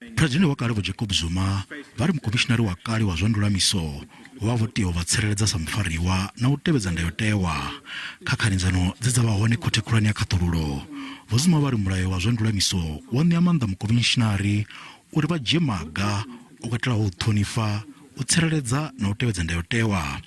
Phuresidennde wa kale Vho Jacob Zuma vha ri mukomishinari wa kale wa zwa ndulamiso vho vha vho tea u vha tsireledza sa mufariwa na u tevhedza ndayotewa kha khanedzano dze dza vha hone khothe khulwane ya khaṱhululo. Vho Zuma vha ri mulayo wa zwa ndulamiso wo ṋea maanḓa mukomishinari uri vha dzhie maga o katelaho u ṱhonifha, u tsireledza na u tevhedza ndayotewa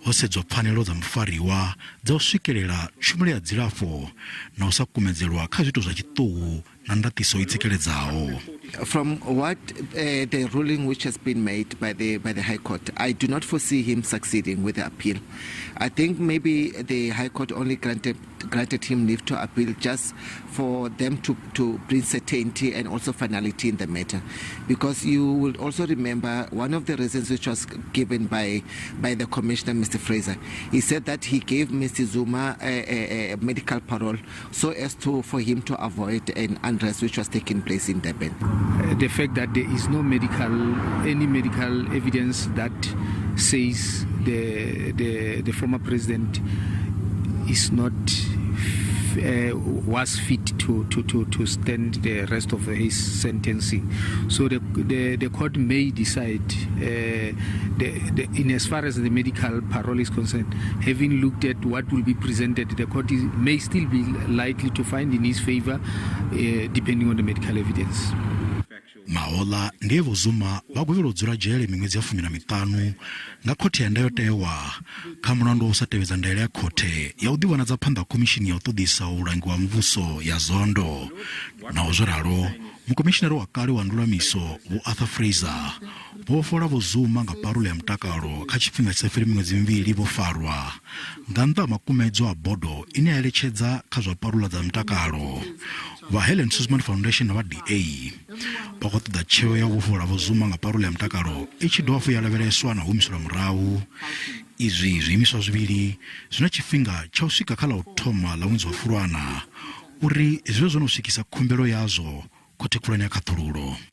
ho sedzwa pfanelo dza mufariwa dza u swikelela tshumelo ya dzilafho na u sa kumedzelwa kha zwiito zwa tshiṱuhu na ndaṱiso i tsikeledzaho. From what the ruling which has been made by the High Court, I do not foresee him succeeding with the appeal. I think maybe the High Court only granted him leave to appeal just for them to bring certainty and also finality in the matter. Because you will also remember one of the reasons which was given by the commissioner, Mr. Fraser. He said that he gave Mr. Zuma a medical parole so as to for him to avoid an unrest which was taking place in Durban. The fact that there is no medical any medical evidence that says the former president is not was fit to stand the rest of his sentencing. So the court may decide, in as far as the medical parole is concerned, having looked at what will be presented, the court may still be likely to find in his favor, depending on the medical evidence. Mahoḽa ndi Vho Zuma vha gwevhelwa u dzula dzhele miṅwedzi ya 15 nga khothe ya ndayotewa kha mulandu wa u sa tevhedza ndaela ya khothe ya u ḓivhonadza phanḓa ha khomishini ya u ṱoḓisa u langiwa muvhuso ya Zondo. Naho zwo ralo, mukomishinari wa kale wa ndulamiso Vho Arthur Fraser vho vhofholola Vho Zuma nga parole ya mutakalo kha tshifhinga tshi sa fheli miṅwedzi mivhili vho farwa nga nnḓa ha makumedzo a bodo ine ya eletshedza kha zwa parole dza mutakalo. Vha Helen Suzman Foundation na vha DA vha khou ṱoḓa tsheo ya u vhofholola Vho Zuma nga parole ya mutakalo i tshi dovha hafhu ya lavheleswa na humiselwa murahu. Izwi zwiimiswa zwivhili zwi na tshifhinga tsha u swika kha ḽa u thoma ḽa ṅwedzi wa Fulwana uri zwi vhe zwo no swikisa khumbelo yazwo khothe khulwane ya khaṱhululo.